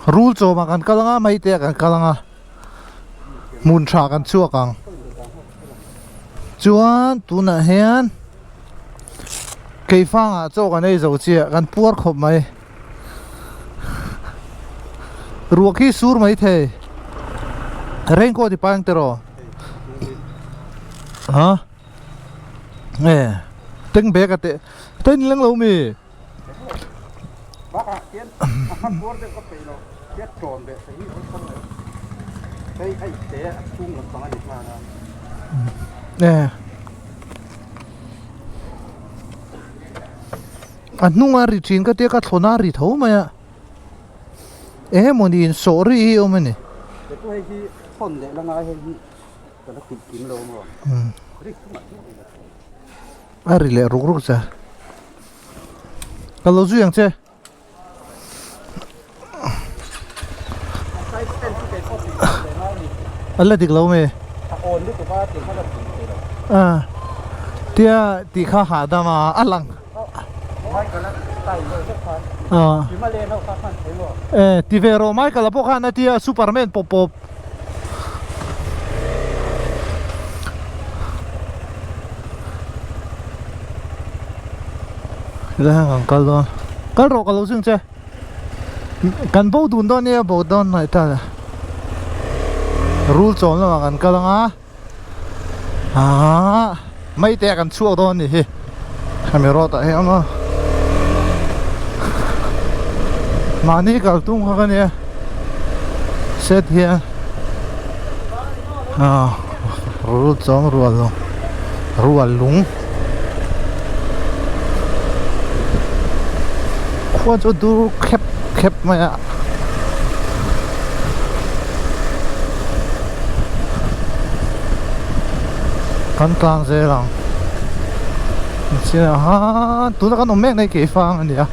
Rul chawmah kan kal anga maite ah kan kal anga hmun tha kan chhuak ang. Chuan tunah hian keifangah chaw kan ei zo chiah kan puar khawp mai. Ruak hi sur mai thei. Raincoat i paing tiraw? Ha? Nge teng bag a teh teng leng lo mi? Bakah hian a hman puar deuh ka peih lo hian tlawn leh thei hi awlsam lo hei a ipte a chhung lampang a ni hman a. Nge a hnung a ri thin ka tia ka thlawn a ri tho mai a eng emaw ni in sawh ri hi a awm a ni. He chu hei hi thawn leh la ngai hei hi ka la tih kim lo maw rik chungah chuan a ri leh ruk ruk che ka lo zui ang che. A la dik lo mai a tia tih kha hahdam a a lang a ti ve rawh Michael a pawh khan a tia Superman pawp pawp. Helai hian kan kal dawn kal rawh ka lo zing che kan bo dun dawn nia bo dawn hnaih ta le rul chawm lamah kan kal anga ahh maite ah kan chhuak dawn a ni hi hemi road ah hian maw mahni kal tum kha ka nia set hian ah rul chawm rual lung rual lung khua chu dur khep khep mai a. Kan tlang zel ang chian a tuna kan awm mek nei kei fang a ni a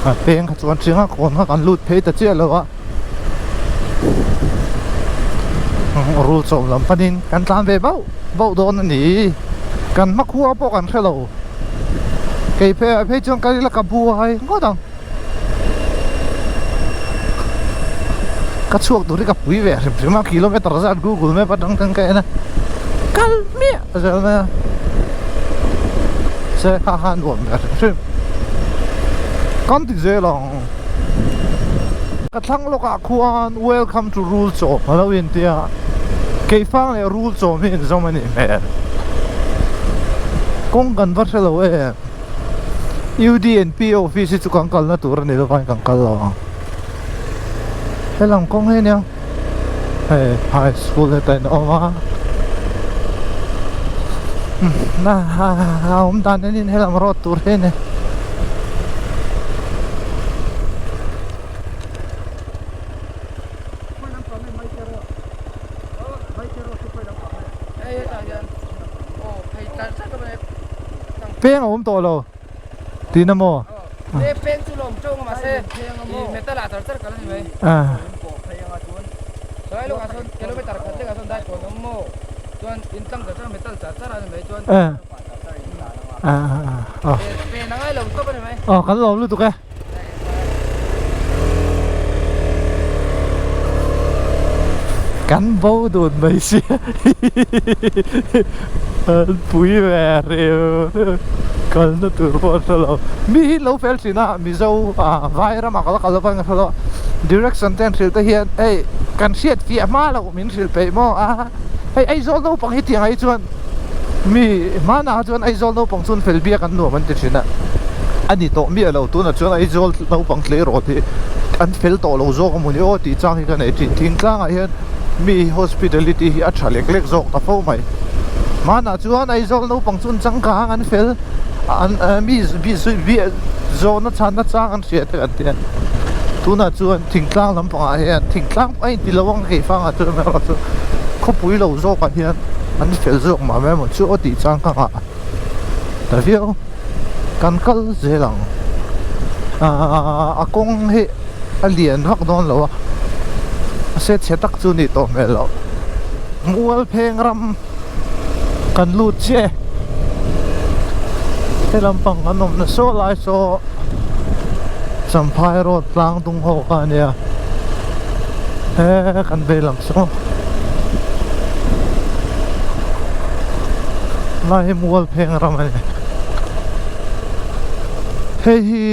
a peng kha chuan ṭhianga kawn kha kan lut phei ta chiah lo a rul chawm lam panin kan tlan ve bauh bauh dawn a ni kan hma khua pawh kan hre lo kei phei ah phei chuan kal ila ka buai ngawt ang. Ka chhuak tur hi ka pui ve hrim hrim a kilometer zat google map atang ten ka en a kal miah zel mai a se kha kha nuam ve hrim hrim kan ti zel ang ka thlang lawkah khuan welcome to rul chawm a lo inti a keifang leh rul chawm hi inzawm a nih hmel kawng kan va hre lo em. UDNP office hi chu kan kalna tur a ni lo vangin kan kal lo ang helam kawng hi ania hei high school hetah in a awm a a awm dan enin helam road tur hi a ni. Peng a awm tawh lo tihna maw? Aw kan lawm lutuk e. Kan bo dun mai sia an pui ve reu reu kalna tur pawh a hre lo mi hi lo fel thin a mizo ah vai ramah ka la kal avangin ka hre lo a direction te an hrilh te hian hei kan hriat fiah hma loh min hrilh peih maw a hei Aizawl naupang hi tiang ai chuan Mi hmanah chuan Aizawl naupang chuan fel biak an nuam an ti thin a, a ni tawh miah lo. Tunah chuan Aizawl naupang tleirawl hi an fel tawh lo zawk a mawni aw tih chang hi ka nei thin. Thingtlangah hian mi hospitality hi a tha lek lek zawk ta fo mai. Hmanah chuan Aizawl naupang chuan changkang an fel, an mi zawhna chhanna chang an hria te kan ti a. Tunah chuan thingtlang lampangah hian thingtlang a inti lo ang keifangah chuan amaherawhchu khawpui lo zawkah hian. An fel zawk mah mai maw chu aw tih chang ka nghah ta viau kan kal zel ang aaa a kawng hi a lian vak dawn lo a a se chhe tak chu nih tawh hmel loh mual pheng ram kan lut chiah e he lampang an awmna saw lai saw champhai road tlang dung ho kha a nia. He kan vei lam saw lai hi mual pheng ram a ni hei hi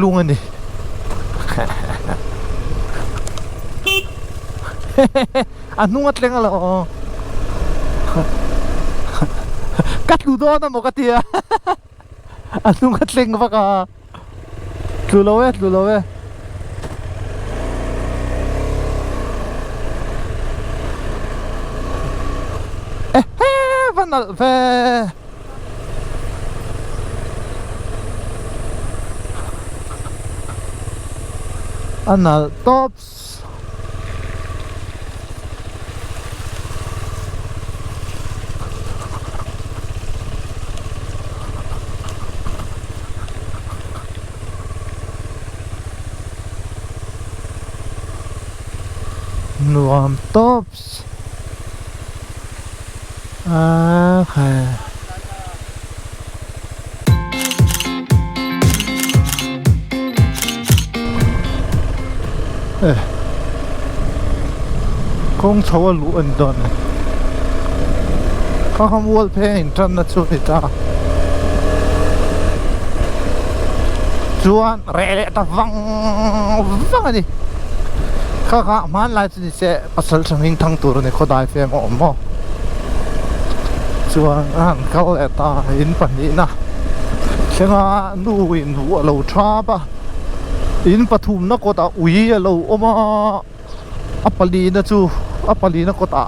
lung a ni a hnung a tleng alo ka tlu dawn amaw ka tia a hnung a tleng vak a. Tlu lo e, tlu lo e. Ehe, va nalh ve. A nalh tawps. Nuam tawps a khai. Kawng chho a luh a ni dawn a ni kha kha mual pheng in tan na chu a ni ta chuan reh leh ta vang vang a ni kha kha hmanlai chu ni se pasal tha hming thang tur a ni khawdai fem a awm maw chuan a han kal leh ta in pahnihna thlenga nu in huh a lo thap a in pathumna kawtah ui a lo awm a a palina chu a palina kawtah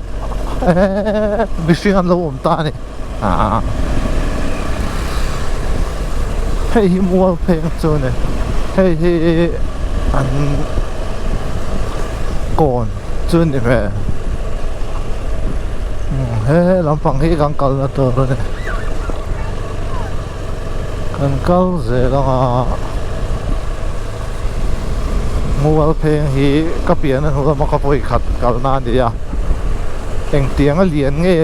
eee mihring an lo awm ta a ni aaa hei hi mual pheng chu a ni hei hi an kawn chu a ni hmel he lampang hi kan kalna tur a ni. Kan kal zel ang a, mual pheng hi ka pian a hnu lama ka vawi khat kalna a ni a, engtiang a lian nge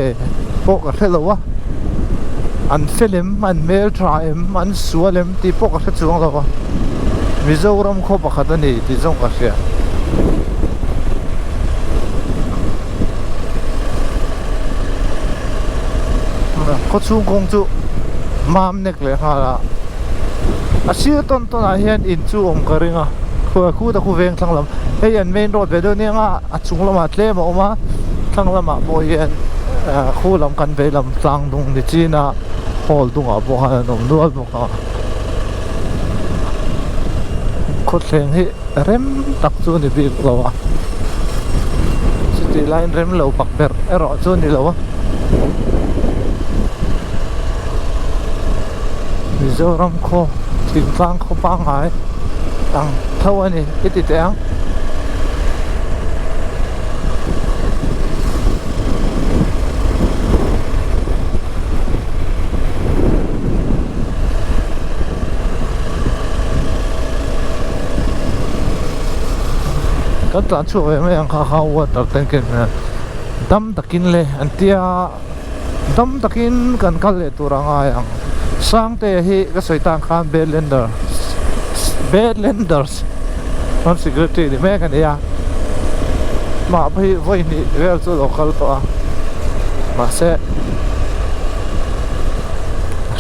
pawh ka hre lo a, an fel em, an hmel tha em, an sual em tih pawh ka hre chuang lo a, Mizoram khaw pakhat a ni tih zawng ka hria. Khaw chhung kawng chu mam nek leh nghal a a sir tawn tawn ah hian in chu awm ka ring a khawi khu ta khu veng thlang lam hei an main road ve deuh nia nga a chung lamah tlem a awm a thlang lamah pawh hian khu lam kan vei lam tlang dung ni chin a hall dungah pawh khan an awm nual bawk a khawthleng hi rem tak chu a ni bik lo a chutih laiin rem lo pak ber erawh chu a ni lo a Mizoram khaw thingtlang khaw pangngai ang tho a ni i ti teh ang. Kan tlan chhuak ve mai ang kha kha water tank in dam takin le an tia dam takin kan kal leh tur a ngai ang Sangte hi ka sawi tan khan Bedlander Bedlanders home secretary ni mek a ni a mah phei vawi hnih vel chu a lo kal tawh a mahse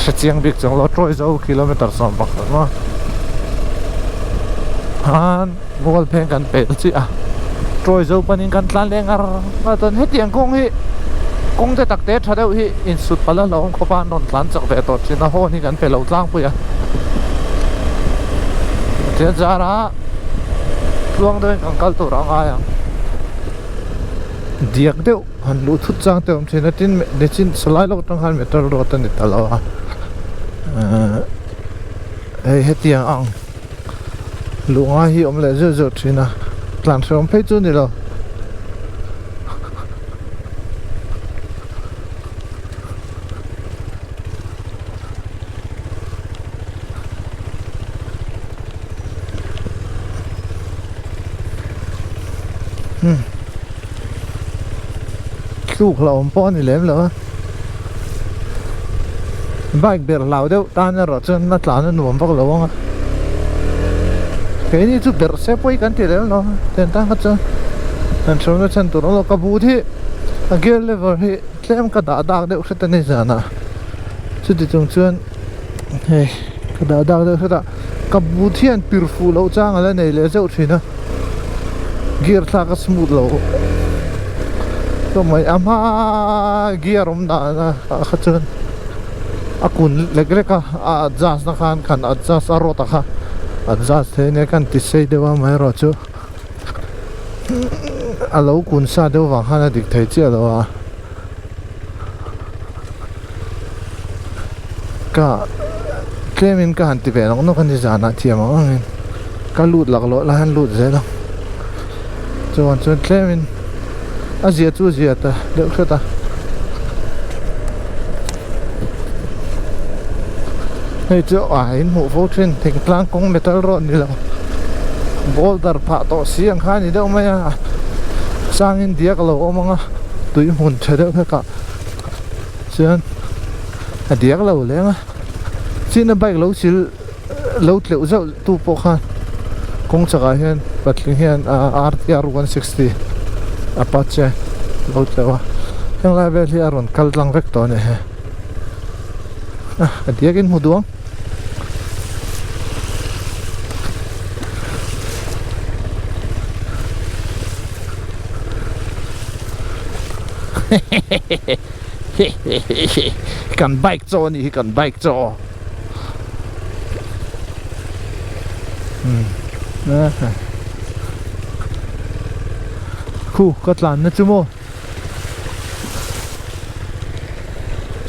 hre chiang bik chuang lo tawi zo kilometer 10 maw khan mual pheng kan pel chiah a tawi zo panin kan tlan leh ngar ngar chuan hetiang kawng hi kawng te tak te tha deuh hi insut palh a hlauhawm khawp a an rawn tlan chak ve tawh thin a hawn hi kan pe lo tlangpui a pathian zara tluang deuhin kan kal tur a ngai ang diak deuh han luh thut chang te a awm thin a tin nichin salai lawk atang khan metal road a ni ta lo a ehh hei hetiang ang luh ngai hi awm leh zeuh zeuh thin a tlan hrehawm phei chu a ni lo. Tluk hlauhawm pawh a ni lem lo a bike ber hlau deuh tan erawh chuan a tlan a nuam vak lo ang a keini chu berh se pawi kan ti lem lo a tiang tan kha chuan. Han hremna chhan tur awm lo ka but hi a gear lever hi tlem ka dah dak deuh hret a ni zanah chuti chung chuan hei ka dah dak deuh hret a ka but hian pir fuh loh chang a la nei leh zeuh thin a gear thlak a smooth lo tawp mai a hma gear awm dan ah kha chuan a kun lek lek a a adjust na khan kan adjust a rod a kha adjust thei ania kan ti sei deuh a amaherawhchu a lo kun sa deuh vang khan a dik thei chiah lo a ka tlem in ka han ti ve nawk nawk a ni zanah thiam ang ang in ka lut laklawh lai hian lut zel ang chuan chuan tlem in a zia chu a zia ta deuh hret a hei chu a in hmuh fo thin thingtlang kawng metal road ni lo boulder phah tawh si ang kha a ni deuh mai a sangin diak a lo awm ang a tui hmun tha deuh hlek ah chuan a diak lo leng a china bike lo sil lo tleuh zauh tu pawh khan kawng chakah hian patling hian R_T_R 160 apache lo tleuh a heng lai vel hi a rawn kal tlang vek tawh a ni he. A diak in hmu duang. Kan bike chaw a nih hi kan bike chaw. Khu ka tlan na chu maw.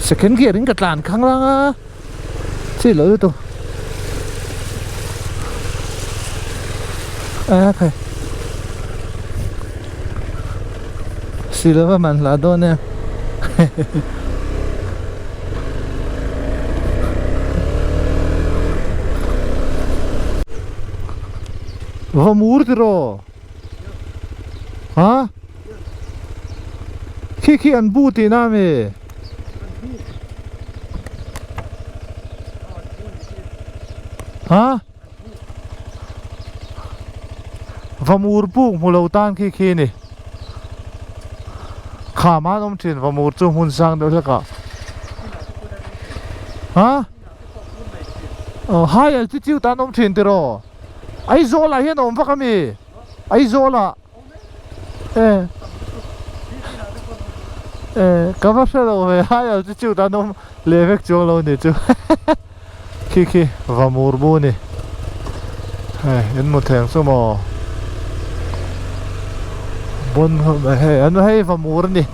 Second gear in ka tlan khang lang a chi lo lutuk a khai si lova man hla dawn em va mur tiraw Ha? Khi khi an bu tihna ami? Ha? Vamur puk hmu lo tan khi khi ni. Kham an awm thin vamur chu hmun sang deuh hlek ah. Ha? High altitude an awm thin tiraw? Aizawl ah hian a awm vak ami? Aizawl ah e e ka va hre lo ve high altitude an awm leh vek chuang lo ni chu khi khi va mur bu ni hei in hmu theng chu maw bon hei an hei va mur a ni.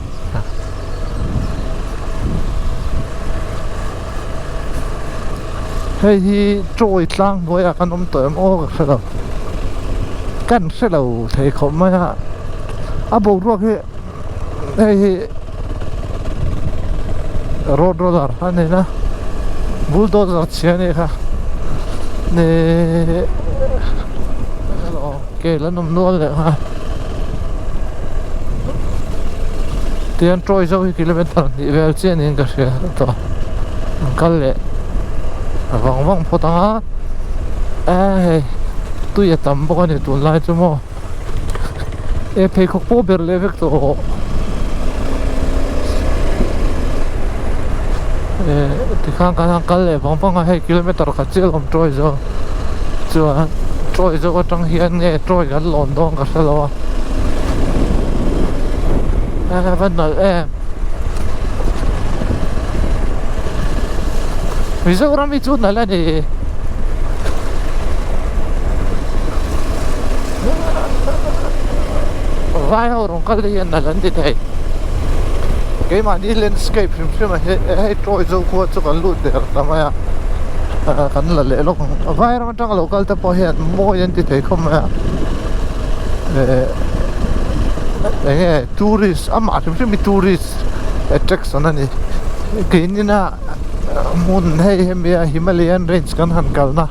Hei hi chawi tlang hnuaiah kan awm tawh em aw ka hre lo kan hre lo thei khawp mai a a boruak hi hei hi road roller a ni na bulldozer chhia a nih kha nih kel an awm nual leh nghal tihian chawi zo hi kilometer hnih vel chiah niin ka hria tawh an kal leh vang vang phawt ang a e hei tui a tam bawk a ni tunlai chu maw e pheikhawk pawh ber leh vek tawh e tikhan kan han kal leh vang vang a hei kilometer khat chiah a awm chawi zo chuan chawi zo atang hian nge chawi kan lawn dawn ka hre lo a e va nalh em. Mizoram hi chu nalh a ni. Vai ho rawn kal hi a nalh an ti thei. Keimahni landscape hrim hrim a hi hei Troy zo khua chu kan lut der ta mai a. Kan la leh lawk ang. Vai ram atanga lo kal te pawh hian mawi an ti thei khawp mai a. Enge tourist amah hrim hrim hi tourist attraction a ni keinin a hmun hei hemi a Himalayan range kan han kalna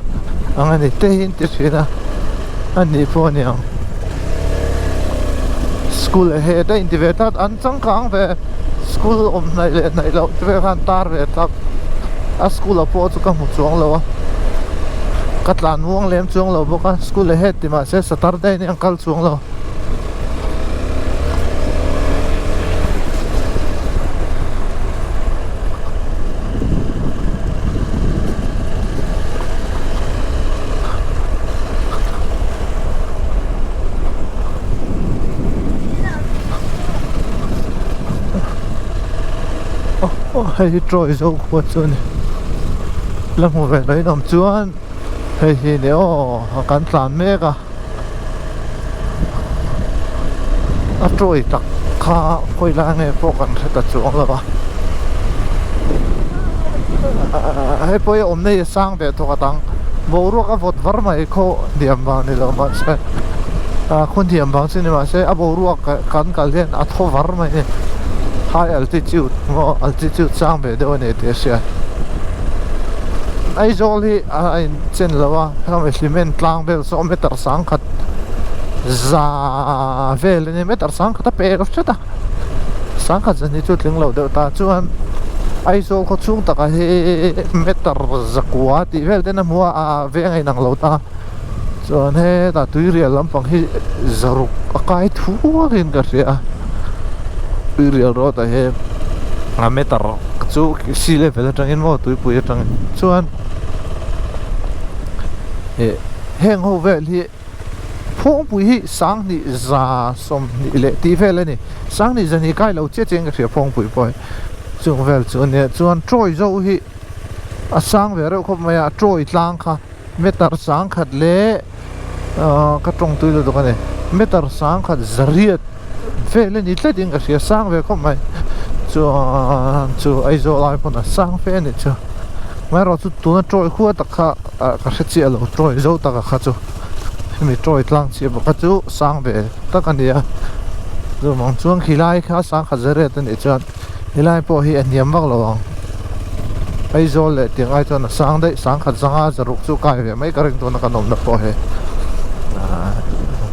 ang a ni te hi an ti thin a a nih pawh a ni ang school ah he ta inti ve tlat an changkang ve school awm hnaih leh hnaih loh te vel khan tar ve tlat a school ah pawh chu ka hmu chuang lo a ka tlan muang lem chuang lo bawk a school ahead ti mahse Saturday ni an kal chuang lo. Aw hei hi Troy zo khua chu a ni la hmu ve lo in awm chuan hei hi ni aw kan tlan mek a a Troy tak kha khawi lai nge pawh kan hre ta chuang lo a hei pawh hi a awmna hi a sang ve thawk atang boruak a vawt var mai khaw hniam vang ni lo mahse ah khaw hniam vang chu ni mahse a boruak kan kal hian a thaw var mai a ni high altitude maw altitude sang ve deuh a ni tih a hria Aizawl hi a in chen lo a hemi cement tlang vel saw meter sangkhat za vel a ni meter sangkhat a pe hret a sangkhat zan hi chu tling lo deuh ta chuan Aizawl khaw chhung takah hi meter zakua tih vel ten a hmu a a veng a inang lo ta. Chuan hetah tuirial lampang hi zaruk a kai thuakin ka hria a tuirial road ah hian a meter chu sea level atangin maw tuipui atangin chuan eh heng ho vel hi phawngpui hi sanghnih za sawmhnih leh tih vel a ni sanghnih zahnih kai lo chiah chiahin ka hria phawngpui pawh hi chung vel chu a nia chuan Troy zo hi a sang ve reuh khawp mai a Troy tlang kha. Meter sangkhat leh ahh ka tawng tui lutuk a ni meter sangkhat zariat vel a ni tlat in ka hria sang ve khawp mai chuan chu Aizawl ai pawn a sang fe a nih chu amaherawh chu tuna tawi khua tak kha ah ka hre chiah lo tawi zo taka kha chu hemi tawi tlang chiah bawk kha chu sang ve tak a ni a chuvang chuan khilai kha sangkhat zariat a nih chuan. Helai pawh hi a hniam vak lo ang Aizawl leh tiang ai chuan a sang daih sangkhat zanga zaruk chu kai ve mai ka ring tuna kan awmna pawh hi ahh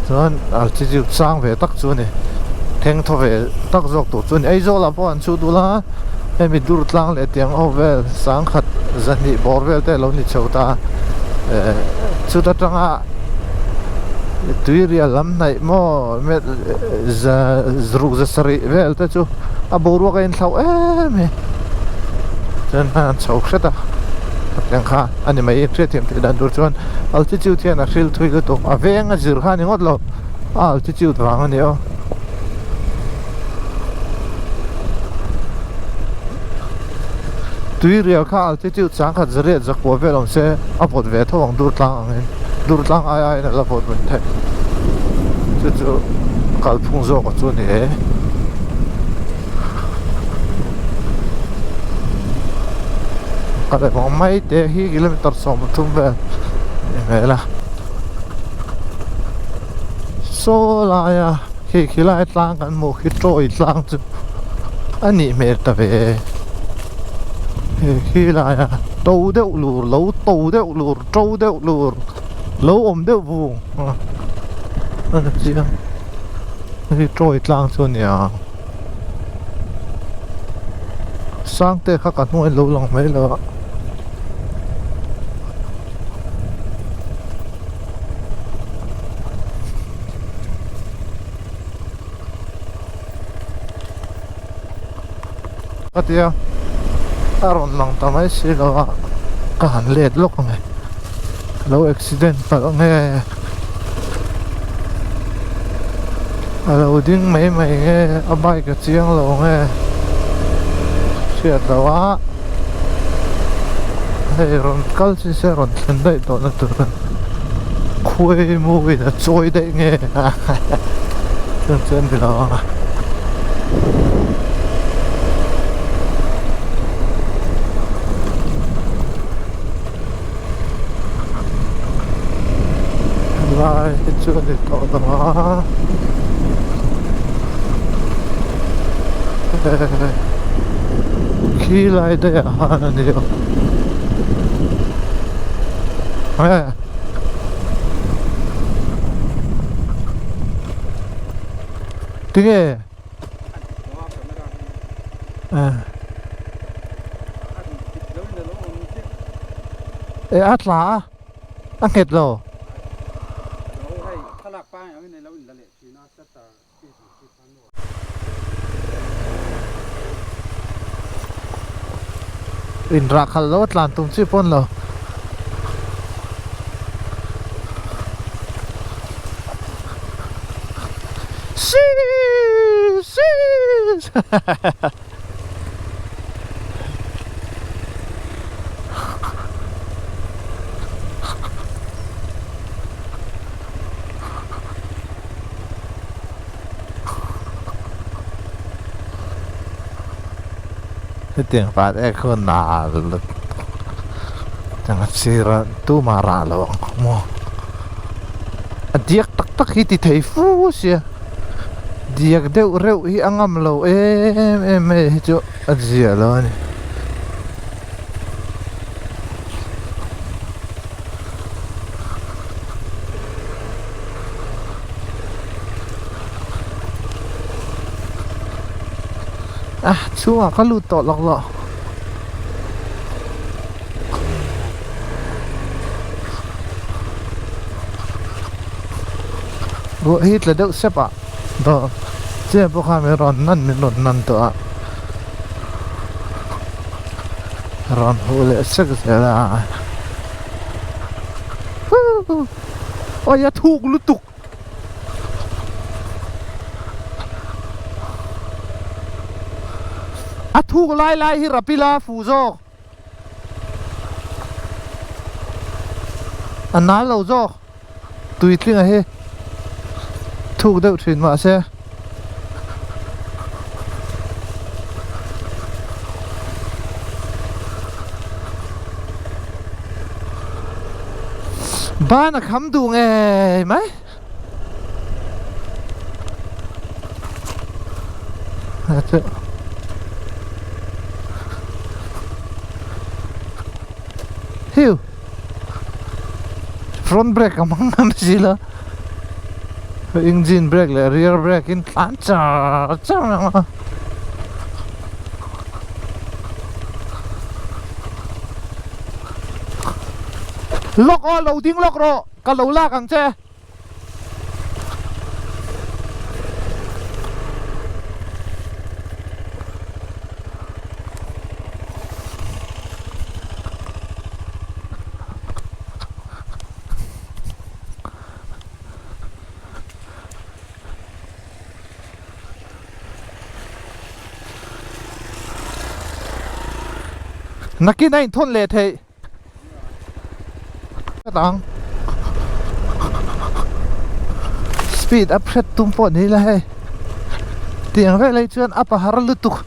chuan altitude sang ve tak chu a ni thleng thaw ve tak zawk tur chu a ni Aizawl ah pawh an chhuh dul a hemi dur tlang leh tiang ho vel sangkhat zahnih bawr vel te a lo ni chho ta eh chuta tanga tuirial lam hnaih maw zaruk za sarih vel te chu a boruak a inthlauh em hi chuan an chho hret a hetiang kha a ni mai hriatthiam theih dan tur chuan altitude hian a hril thui lutuk a veng a zir kha a ni ngawt lo a altitude vang a ni aw. Tuirial kha altitude sangkhat zariat zakua vel awm se a vawt ve tho ang dur tlang angin dur tlang ai aiin a la vawt reng thei chu chu kalphung zawk a chu a ni e. Ka leh vang mai te hi kilometer 13 vel ni hmel a saw laia khi khilai tlang kan hmuh khi tawi tlang chu a nih hmel ta ve he khilaia to deuh lur lo to deuh lur to deuh lur lo awm deuh vung a ni chiang hei tawi tlang chu a ni ang Sangte kha ka hnuai lo lang mai lo a. Ka ti a a rawn lang ta mai si lo a ka han let lawk ang e lo accident palh nge a lo ding mai mai nge a bike a chiang lo nge hriat loh a hei rawn kal chi se rawn thlen daih tawh na tur a khuai muin a chawi daih nge chuan chuan ni lo ang a. Lai hi chu a ni tawh lo a khi lai daih ah khan a ni a tinge e a tla a a nghet lo. In rah khalh lo a tlan tum chi pawn lo. Hetiang pat ek hun nal lutuk a sir a tumah rah lo ang maw a diak tak tak hi ti thei fu sia diak deuh reuh hi a ngam lo em em mai hi chu a zia lo a ni. A chhungah ka lut tawh lawk lawh. Ruah hi tla deuh sep ah dawr chiah pawh khan min rawn nan min rawn nan tawh a rawn huh leh sek zel a awi a thuk lutuk. A thuk lai lai hi rapila fuh zawk a nal lo zawk tui tlinga hi thuk deuh thin mahse Ban a kham duh ngei mai. Hiu. Front brake a hmang ngam si lo. Engine brake leh rear brake in tlan char char ang a. Lawk aw lo ding lawk rawh ka lo lak ang che. Nakin a inthawn leh theih ang speed a hret tum pawh ni ila hei tiang vel hi chuan a pahar lutuk.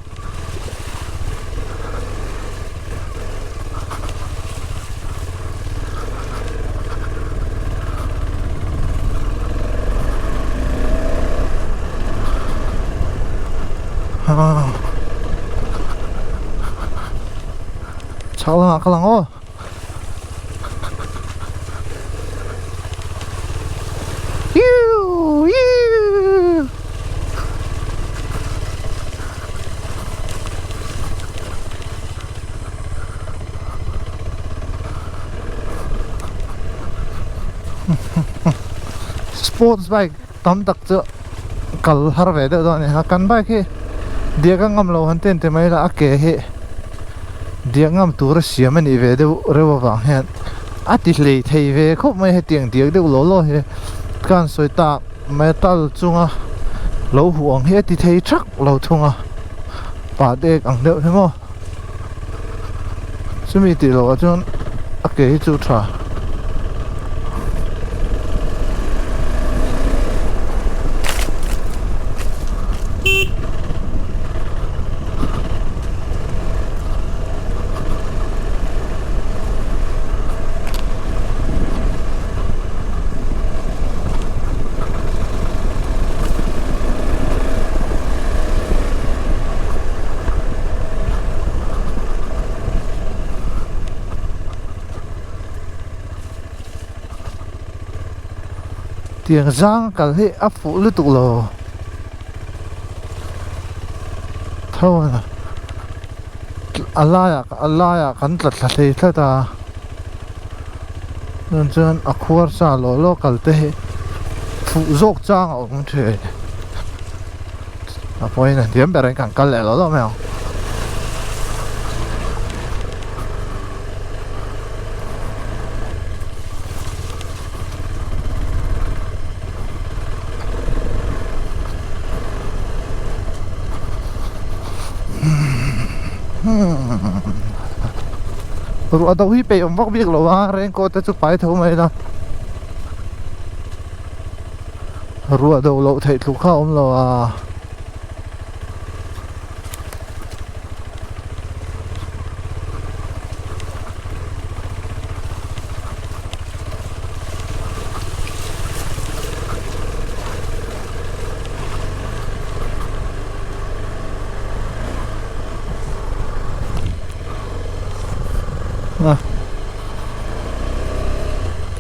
Chhak lamah ka lang aw. Sports bike tam tak chu kal har ve deuh dawn a ni a kan bike hi diak a ngam lo han ti an ti mai la a ke hi diak ngam tur a siam a nih ve deuh reuh avang hian a ti hlei thei ve khawp mai hetiang diak deuh law law hi ka han sawi tak metal chunga lo huh ang hi a ti thei thak lo thung a pah dek ang deuh hi maw. Chumi tih loh ah chuan a ke hi chu tha. Tiang zang kal hi a fuh lutuk lo tho a a laiah a laiah kan tla thla thei tlat a chuan chuan a khuar sa lawh lawh kal te hi fuh zawk chang a awm thin. A pawhin a hniam ber in kan kal leh lo lo mai ang. Ruah do hi peih awm vak bik lo a raincoat te chu pai tho mai ila. Ruah do loh theih tluk kha a awm lo a.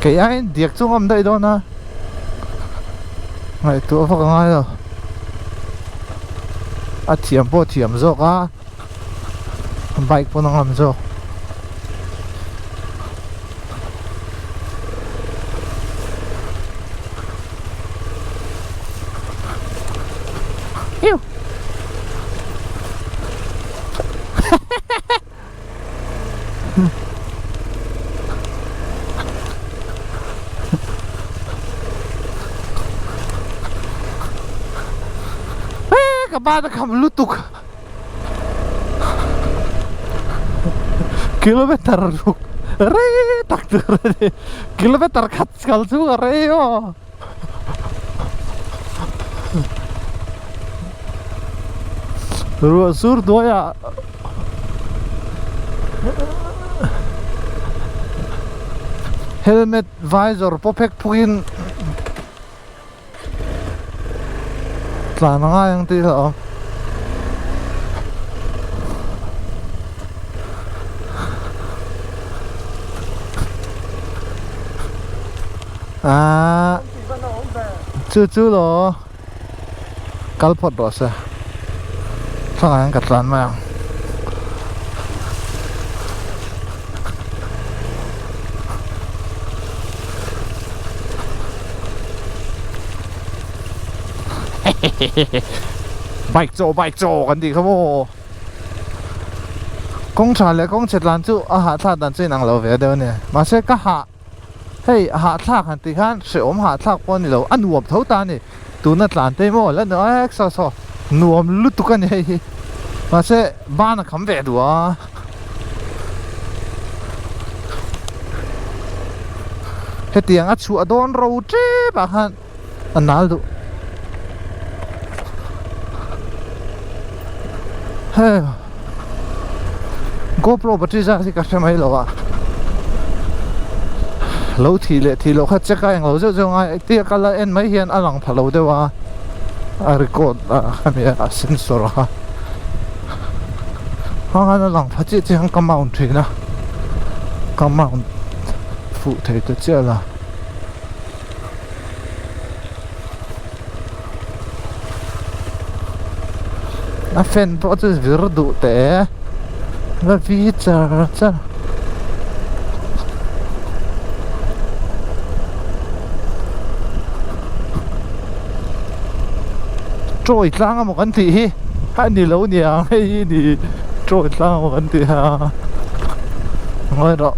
Kei aiin diak chu ngam daih dawn a, ngaihtuah vak a ngai lo. A thiam pawh a thiam zawk a, bike pawn a ngam zawk. Ka ban a kham lutuk kilometer ruk rei tak tur a ni kilometer khat kal chu a rei aw. Ruah sur hnuaiah helmet visor pawh phek phukin tlan a ngai ang tih a awm. Aaa chu chu law kal phawt rawh se thlangai ang ka tlan mai ang. Bike chaw bike chaw kan tih kha maw kawng tha leh kawng chhe tlan chu a hahthlak dan chu inang lo ve deuh a ni mahse ka hah hei hahthlak han tih khan hrehawm hahthlak pawh a ni lo a nuam tho ta a ni tuna tlan te maw la nuam saw saw nuam lutuk a ni hei hi mahse ban a kham ve duh a. Hetiang a chhuah dawn ro tep ah khan a nal duh. Hei GoPro battery zat hi ka hre mai lo a. Lo thih leh thih loh kha check a englo zeuh zeuh ngai tia ka la en mai hian a lang pha lo deuh a a record a khami a sensor a. Hang a lang pha chiah chiah hian ka mount thin a ka mount fuh thei ta chiah la a fan pawh chu vir duh teh e la vi char char. Trawi tlang emaw kan tih hi a ni lo niang hei hi ni trawi tlang emaw kan tih a ngawi rawh.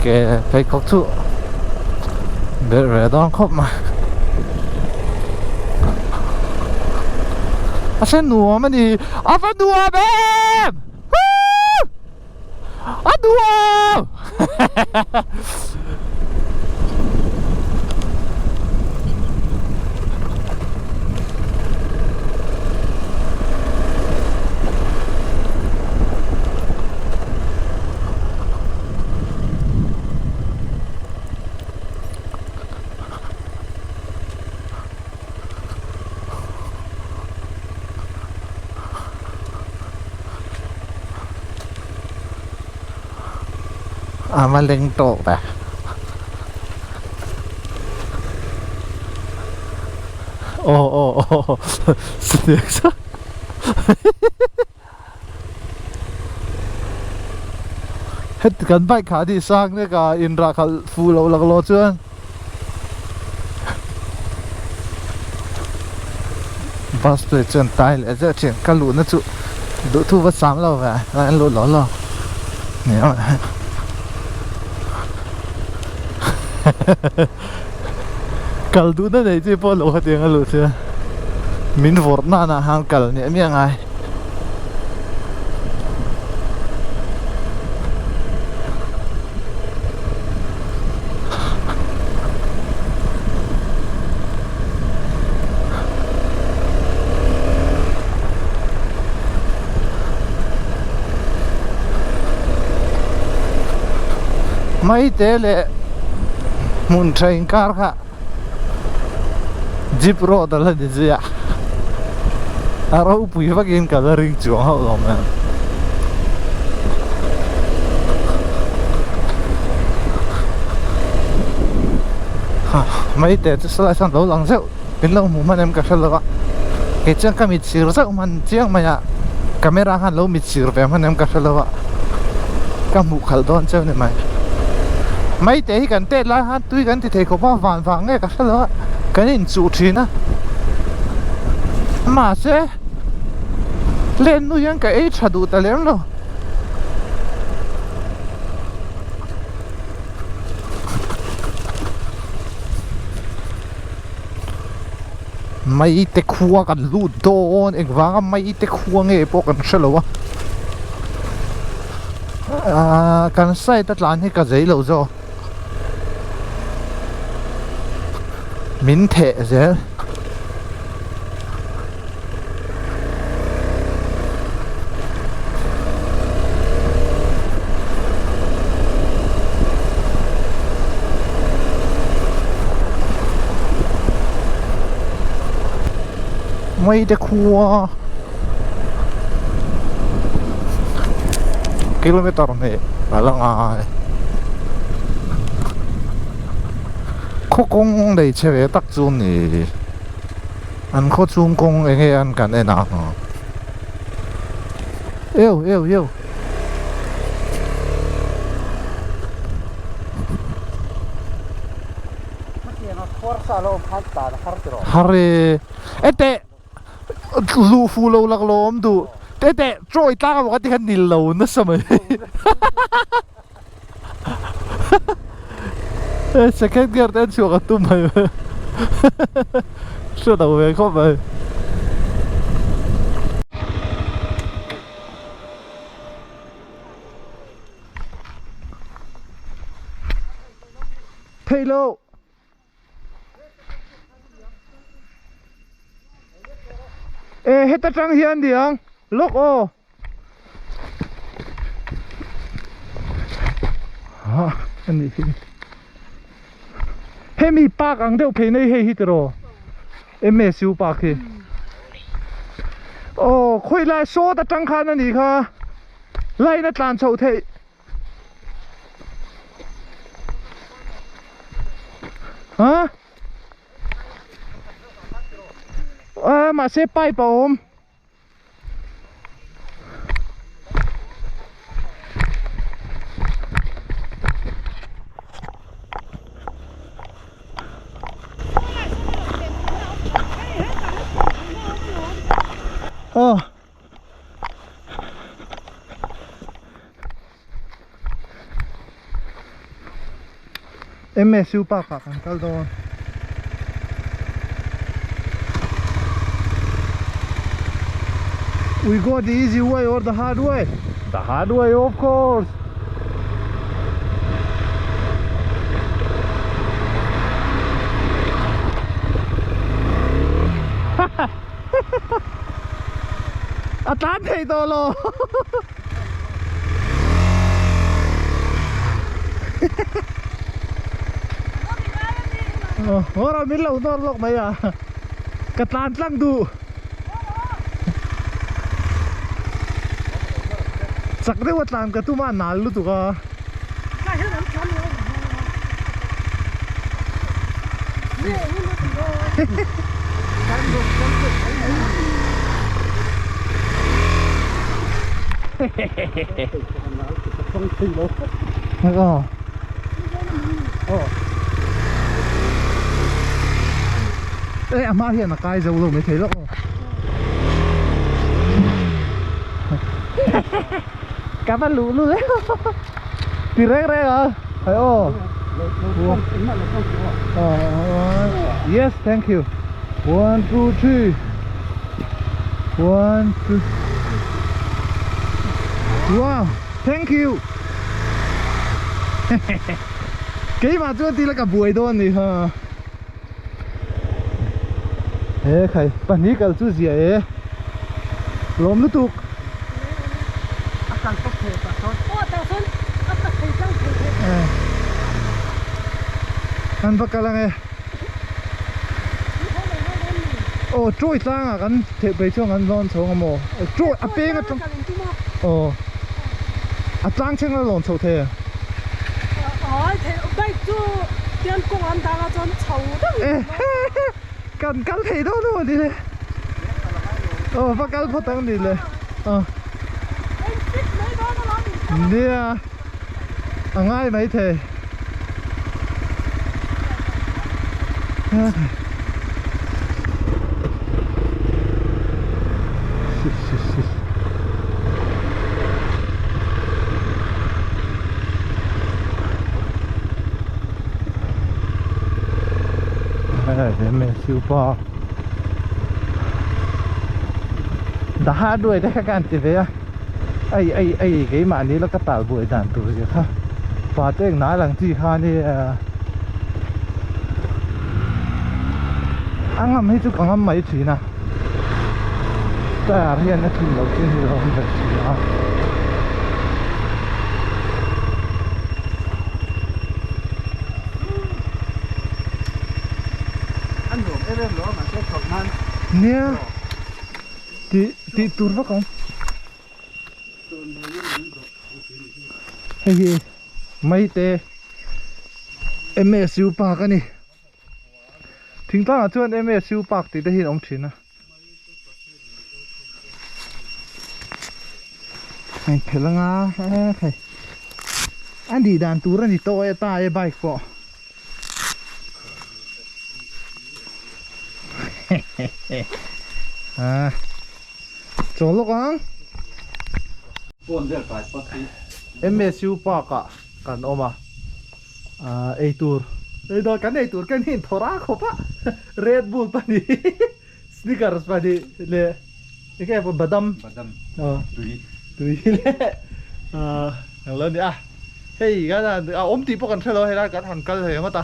Ke pheikhawk chu belh reh dawn khawp mai a hre nuam a ni a va nuam em A nuam! A va leng tawh ve. Aw aw aw snake chu heti kan bike kha a ni sang nek a inrah khalh fuh loh laklawh chuan. Bus plate chuan tai leh zeuh thin ka luhna chu duhthu va sam lo ve a an luh lo lo ni ang kal duhna nei chi pawh lo hetiang a luh chuan min vawrh nana han kal niah miah ngai. Maite leh hmun tha inkar kha jeep road a la ni zui a a ropui vakin ka la ring chuang hauh lo mai a maite chu saw lai sawn lo lang zeuh min lo hmuh hman em ka hre lo a kei chuan ka mit sir zauh hman chiang mai a camera khan lo mit sir ve hman em ka hre lo a ka hmuh khalh dawn cheu ni mai maite hi kan tet lai khan tui kan ti thei khawp a van vang nge ka hre lo a kan inchuh thin a mahse len nu hian ka ei tha duh ta lem lo. Maite khua kan lut dawn engvanga maite khua nge pawh kan hre lo a ahh kan side a tlan hi ka zei lo zawk min theh zel. Mei te khua kilometer hnih a la ngai khaw kawng nei chhe ve tak chu ni. An khaw chhung kawng eng nge an kan en ang? Eu eu eu. Har e. E teh luh fuh lo lak lo awm duh. E teh chawi tlak emaw ka ti khan ni lo nasa mai. E second gear te an chhuak a tum mai hre lo ve khawp mai. Theih loh. E heta tang hian niang lawk aw. Ha ani hi hemi park ang deuh phei nei hei hi tiraw M_S_U park hi aw khawi lai sawt atang khan ani kha line a tlan chhoh theih. Ha a mahse pipe a awm. Aw. MSU park ah kan kal dawn. We go the easy way or the hard way? The hard way of course. A tlan thei tawh lo. Haw rawh min lo nawr lawk mai a ka tlan tlang duh chak deuh a tlan ka tum a nal lutuk a. Ê a hma hian a kai zo lo mai thei lawk aw. Ka va luh lut em ti reng reng a hei aw yes thank you one two three one two wow thank you keimah chuan tila ka buai dawn ni ha he khai pahnih kal chu zia e lawm lutuk a kal tawp thei tah sawn aw tah sawn a kal thei tlang thei thei. Kan va kal ange. Aw chawi tlangah kan theih phei chuan kan lawn chho ang maw? Chawi a peng atang aw a tlang thleng a lawn chho thei a. Kan kal thei dawn a ni le. Aw va kal phawt ang ni le. Aw. Nia. A ngai mai thei. Super The hard way te kha kan ti ve a Ei ei ei keimahni la ka tal buai dan tur zia kha pa te eng nai lang chi kha ni a ngam hi chu ka ngam mai thin a tyre hian a thin loh chu ni lo ber thin a. An nuam em em lo a mahse chawlh nan Nia tih tih tur vak a awm. Hei hi Maite MSU Park a ni. Thingtlangah chuan MSU Park tih te hi an awm thin a. Hei phelh anga hei a nih dan tur a ni tawh e ta e bike pawh. À chaw lawk ang. Phone vel kai pat hi. MSU park ah kan awm a ah eitur ei dawn kan eitur ken hi in thaw rah khawp a Red Bull pahnih Snickers pahnih leh enge pawh badam badam tui tui leh ah eng lo ni a hei kan han a awm tih pawh kan hre lo helai kan han kal thei ngawt a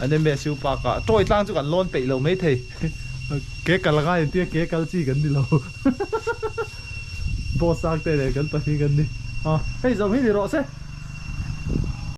an MSU park ah toy tlang chu kan lawn peih lo mai thei ke kal a ngai an tia ke kal chi kan ni lo boss sang te nen kan pahnih kan ni a hei zawng hi ni rawh se.